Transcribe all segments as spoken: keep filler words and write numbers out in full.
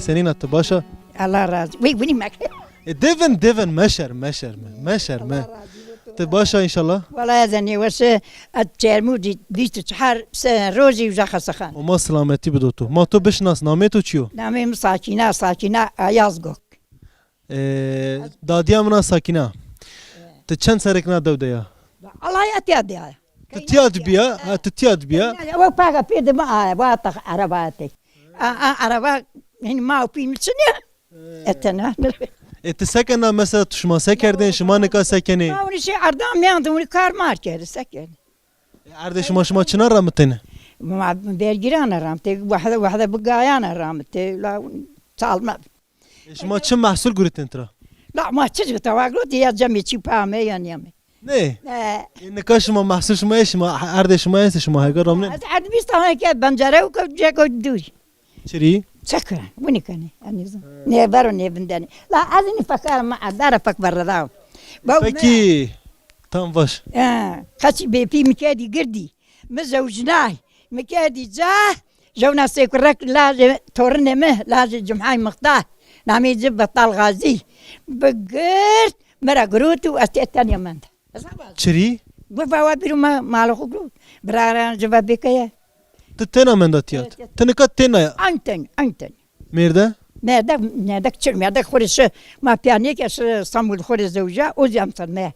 Senîn a, ti baş a? Allah razı. Wî, winî mek. E, devin, devin, meşer, meşer mi, meşer mi. Ti baş a înşallah? Wala ez nêweş, ez Çermûcî vîst û çar se-, rojî uca xestexane. Homa silametî bido to. Ma to bişinas, namê to çi yo? Namê mi Sakîna, Sakîna Ayazgok. E, dadîya min a Sakîna. Ti çend serrêk na dew de ya? Allah ya tiya de ya. Ti tiya de bîya? Ha, ti tiya de bîya? Ew paga pê de mi a, wa ta ereba te. A, a, ereba, hin ma û pî mi çin ya. Etena. E, ti se kena mesela, tu şima se kerdên, şima nika se kenê? Ma ûnî şey erdan miyan de ûnî kar mar kerdî, se kenê? E, erdê şima, şima çina ramitêne? Ma vergîrana ramtê, wahde, wahde bi gayana ramtê, la çalma. E, şima çi mehsul guretên tira? La ma çi tawaglo de ya cemê çî pa me ya nîyame. Nê? E. E, nika şima mehsul şima ê, şima erdê şima ê, şima hega ramnên? Ez erd bîst tane ke bencere û ke ceko dûrî. Çirî? Çekir, winî kenê, ez nêzan. Nê vero nê vindenê. La ez nî fekar ma erdara fek verredao. Pekî, tam vaş. E, qeçî bêpî mi kedî girdî. Mi zewjnay, mi kerdî ca, jewna sêkurek lajê torinê mi, lajê Cumhay Mixtar, namê ci Betal Gazî, bi gird, mi ra girot û ez tê tenya menda. Çirî? Bi vawa bîro ma, mala xo girot. Biraran ci va bêkeye. Ti tena menda tiyat? Evet, evet. Ti nika tena ya? Ayn ten, ayn ten. Mêrde? Mêrdek, mêrdek çir, mêrdek xo rê şi, ma pîya nêke şi Stenbul xo rê zewja, o zî emser me.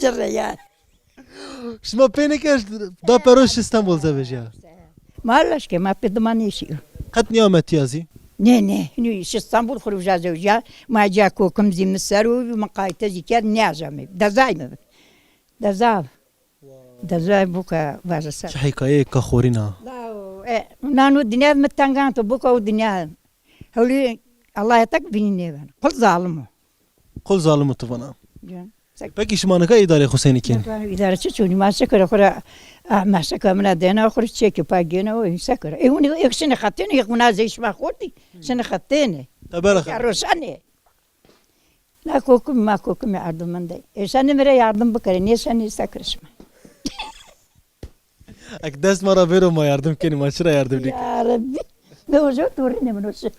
Ci rê ya. Şima pê nêkerd, da pero şi Stenbol zewejîya? Ma leşke, ma pê dima nêşîyo. Qet nêame tîya zî? Nê, nê, hinî şi Stenbol xo rê uca zewjîya. Ma ca kokim zî mi ser û mi qayte zî kerd, nêajame. Dezay mi. Deza. Dezay buka vaje ser. Çi hîkayeyêka xorîn a. Lao, e, nano dinya mi tengan to buka û dinya. Hewlî Allah tek vinî nêbeno. Qul zalim o. Qul zalim o tu vana. Can. Pekî şima nika îdarê xo senî kenî? Îdare çi çûnî? Ma sekere xo ra, ah, ma seka mina dena xo ra çekê pa gêna o sekere. E, hûn ê şinê xetêne, yek wina zey şima xortî, şinê xetêne. Tebera xo. Ya roşanê. Na kokim, ma kokim yardım mende. E, şenê mi rê yardım bikerê, nêşenê sekere şima. Ek dest ma ra vêro ma yardim kenî, ma çira yardim nêkenî? Ya Rebbî. Ne ojo torînê min o şi.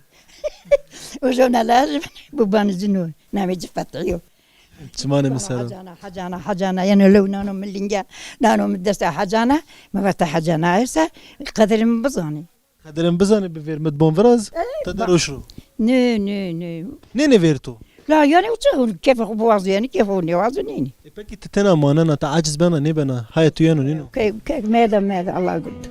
Ojo na lajê min, bu banizin o. Namê ci Fetî yo. Çimanê mi ser o. Hecana, hecana, hecana. Yanî lew nano mi lînge, nano mi desta hecana. Mi vete hecana esa, qedirê mi bizanê. Qedirê mi bizanê bi vêr mi di bon viraz, e, te de roş ro. Nê, nê, nê. Nênê vêr to? La yanî uca keyfê xo biwazo yanî, keyfê xo nêwazo nênê. E, pekî ti tena manena, ti aciz bena, nêbena? Haya tu yeno nêno? Ke, ke, meda, meda, Allah gurd.